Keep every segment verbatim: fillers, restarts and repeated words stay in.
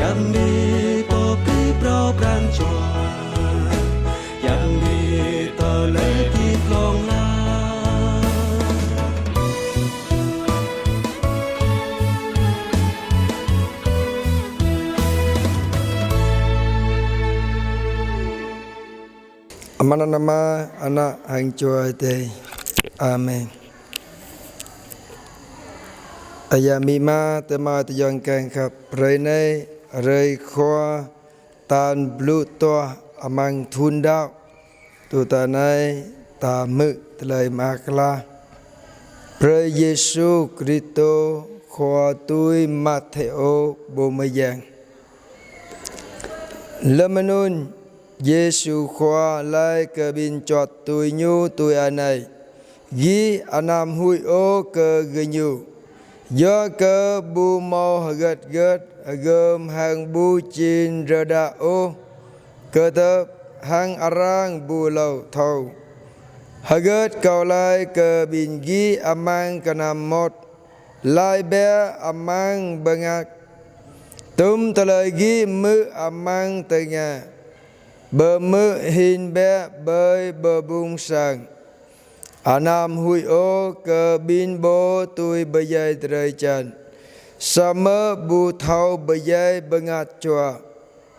Yang ni pô pơpŭ pran jua, yang ni tơlơi pơpŭ hlŏng lar. Amăng anăn Ama, Ană hăng Jua Adai. Amen. Ơ yă amĭ ama, tơma tơyŏng kiăng khăp, hrơi anai, hrơi Khua tal pluh dua amăng thun đăo. Tui anai ta hmư̆ tơlơi mơak klă brơi Yêsu Kristô Khua tui Matthêô pô mơyang. Lơm anŭn, Yêsu Khua laĭ kơ ƀing čuăt tui Ñu tui anai: Gih anăm huĭ ôh kơ gơñu, yua kơ ƀu hmâo hơget hơget hơgơm hăng ƀu čin rơđah ôh, kơdơp hăng arăng ƀu lâo thâo. Hơget Kâo laĭ kơ ƀing gih amăng kơnăm mơmŏt, laĭ bĕ amăng bơngač. Tum tơlơi gih hmư̆ amăng tơngia, pơhmư̆ hĭn bĕ ƀơi bơbŭng sang. Anăm huĭ ôh kơ ƀing pô tui pơdjai drơi jan, samơ̆ ƀu thâo pơdjai bơngač jua.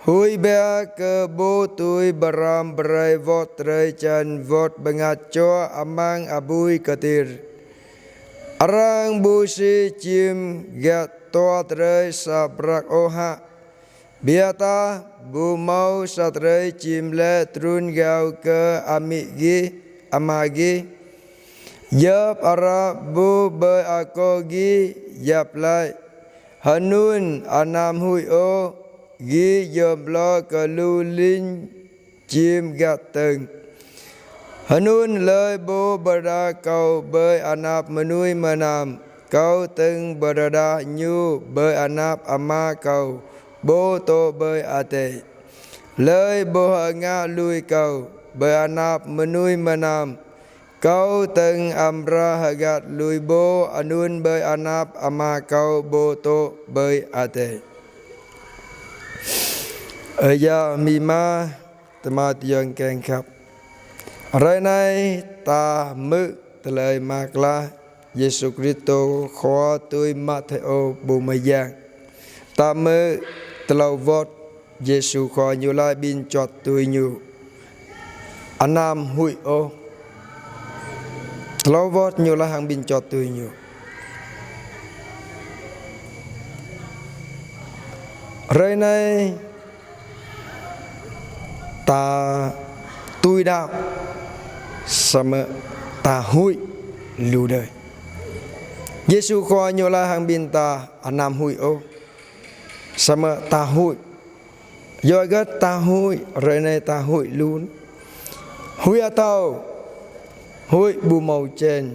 Huĭ bĕ kơ pô tui pơrăm brơi wơ̆t drơi jan wơ̆t bơngač jua amăng apui kơtir. Arăng ƀu sĭ čim gah dua drơi sa prăk ôh hă? Biă tah ƀu hmâo sa drơi čim lĕ trŭn gao kơ amĭ gih, ama gih, yap ară ƀuh ƀơi akŏ gih yap laih. Hơnŭn anăm huĭ ôh, gih yom hloh kơ lu ling čim gah dơ̆ng. Hơnŭn hlơi pô pơrơđah Kâo ƀơi anăp mơnuih mơnam, Kâo dơ̆ng pơrơđah ñu ƀơi anăp Ama Kâo, pô dŏ ƀơi adai. Hlơi pô hơngah lui Kâo ƀơi anăp mơnuih mơnam, Kâo dơ̆ng amra hơgăt lui pô anŭn ƀơi anăp Ama Kâo pô dŏ ƀơi adai. Ơ yă amĭ ama, tơma tơyŏng kiăng khăp. Hrơi anai ta hmư̆ tơlơi mơak klă Yêsu Kristô Khua tui Matthêô pô mơyang. Ta hmư̆ tlâo wơ̆t Yêsu Khua Ñu laĭ ƀing čuăt tui Ñu: Anăm huĭ ôh. Tlâo wơ̆t Ñu laĭ hăng ƀing čuăt tui Ñu. Hrơi anai ta tui đăo, samơ̆ ta huĭ lu đơi. Yêsu Khua Ñu laĭ hăng ƀing ta: Anăm huĭ ôh. Samơ̆ ta huĭ. Yua hơget ta huĭ, hrơi anai ta huĭ lu? Huĭ atâo, huĭ ƀu hmâo čen,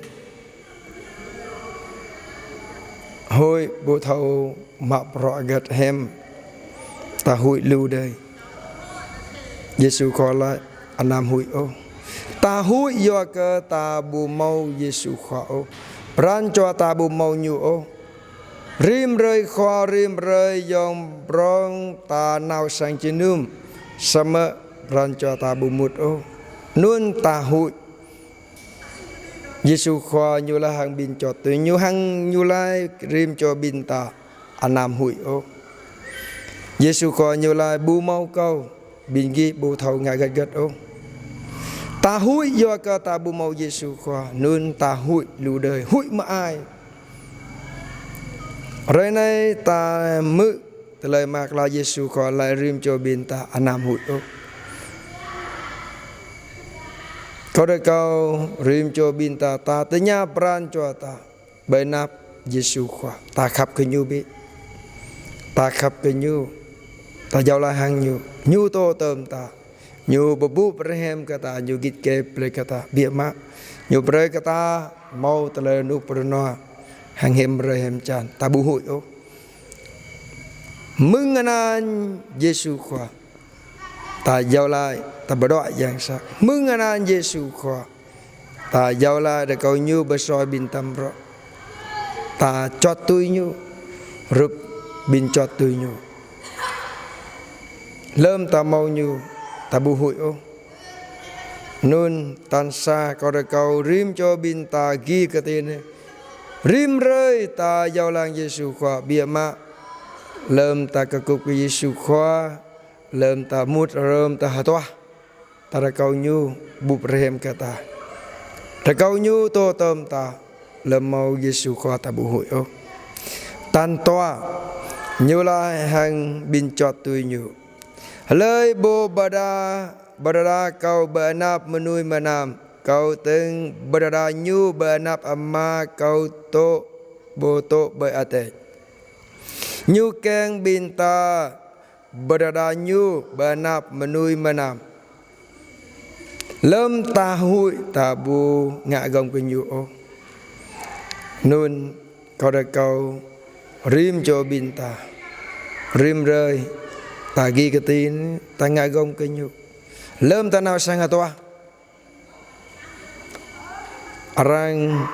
huĭ ƀu thâo mă bruă hơget hiam, ta huĭ lu đơi. Yêsu Khua laĭ: Anăm huĭ ôh. Ta huĭ yua kơ ta ƀu hmâo Yêsu Khua ôh. Pran jua ta ƀu hmâo Ñu ôh. Rĭm hrơi Khua, rĭm hrơi yŏng prŏng ta nao sang jơnum, samơ̆ pran jua ta ƀu mŭt ôh. Anŭn ta huĭ. Yêsu Khua Ñu laĭ hăng ƀing čuăt tui Ñu, hăng Ñu laĭ rĭm čô ƀing ta: Anăm huĭ ôh. Yêsu Khua Ñu laĭ: Ƀu hmâo Kâo, ƀing gih ƀu thâo ngă hơget hơget ôh. Ta huĭ yua kơ ta ƀu hmâo Yêsu Khua, anŭn ta huĭ lu đơi, huĭ mơai. Hrơi anai ta hmư̆ tơlơi mơak klă Yêsu Khua laĭ rĭm čô ƀing ta: Anăm huĭ ôh. Kâo rơkâo rĭm čô ƀing ta, ta tơña pran jua ta ƀơi anăp Yêsu Khua. Ta khăp kơ Ñu bĕ. Ta khăp kơ Ñu. Ta iâu laĭ hăng Ñu. Ñu dŏ tơm ta. Ñu pơpŭ brơi hiam kơ ta, Ñu git gai brơi kơ ta biă mă. Ñu brơi kơ ta hmâo tơlơi rơnŭk rơnua hăng hiam hrơi hiam čan. Ta ƀu huĭ ôh. Mơ̆ng anăn Yêsu Khua ta iâu laĭ, ta pơđuaĭ yang sat. Mơ̆ng anăn Yêsu Khua ta iâu laĭ, rơkâo Ñu pơsoi ƀing ta mrô. Ta čuăt tui Ñu, hrup ƀing čuăt tui Ñu. Lơm ta hmâo Ñu, ta ƀu huĭ ôh. Anŭn tal sa kâo rơkâo rĭm čô ƀing ta gih kơtin. Rĭm hrơi ta iâu laĭ Yêsu Khua biă mă. Lơm ta kơkuh kơ Yêsu Khua, lơm ta mŭt, lơm ta hơtuah, ta rơkâo Ñu ƀuh pơhrăm kơ ta. Rơkâo Ñu dŏ tơm ta, lơm hmâo Yêsu Khua ta ƀu huĭ ôh. Tal dua, Ñu laĭ hăng ƀing čuăt tui Ñu: Hlơi pô pơđar, pơđar Kâo pơ anăp mơnuih mơnam, Kâo tơ̆ng pơđar ñu pơ anăp Ama Kâo dŏ, pô dŏ pơ adai. Ñu kiăng ƀing ta pơđar Ñu pơ anăp mơnuih mơnam. Lơm ta huĭ, ta ƀu ngă gơ̆ng kơ Ñu ôh. Anŭn kâo rơkâo rĭm čô ƀing ta, rĭm hrơi ta gih kơtin, ta ngă gơ̆ng kơ Ñu. Lơm ta nao sang hơtuah, arăng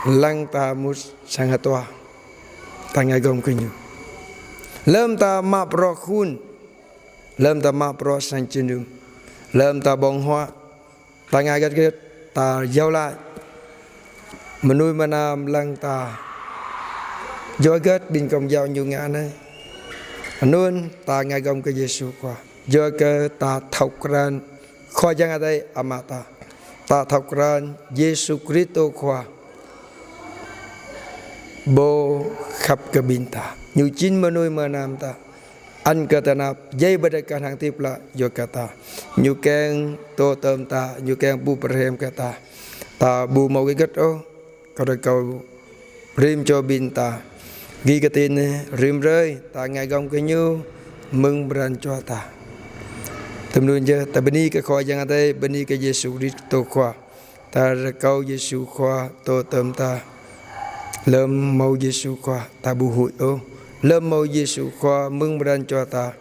lăng ta mŭt sang hơtuah, ta ngă gơ̆ng kơ Ñu. Lơm ta mă bruă khul, lơm ta mă bruă sang jơnum, lơm ta ƀơ̆ng huă, ta ngă hơget hơget, ta iâu laĭ, mơnuih mơnam lăng ta: Yua hơget ƀing Công giáo ñu ngă anai? Anŭn ta ngă gơ̆ng kơ Yêsu Khua. Yua kơ ta thâo krăn Khua Yang Adai Ama ta. Ta thâo krăn Yêsu Kristô Khua, Pô khăp kơ ƀing ta. Ñu jing mơnuih mơnam ta, ăn kơ ta anăp djai pơđar kơ hăng hơdip glaĭ yua kơ ta. Ñu kiăng dŏ tơm ta, Ñu kiăng ƀuh pơhrăm kơ ta. Ta ƀu hmâo hơget ôh, kâo rơkâo rĭm čô ƀing ta gih kơtin, rĭm hrơi ta ngă gơ̆ng kơ Ñu mơ̆ng pran jua ta. Tui anŭn yơh, ta bơni kơ Khua Yang Adai, bơni kơ Yêsu Kristô Khua. Ta rơkâo Yêsu Khua dŏ tơm ta. Lơm hmâo Yêsu Khua, ta ƀu huĭ ôh. Lơm hmâo Yêsu Khua mơ̆ng pran jua ta,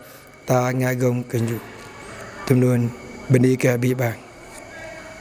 ta ngă gơ̆ng kơ Ñu. Tui anŭn, bơni kơ abih bang.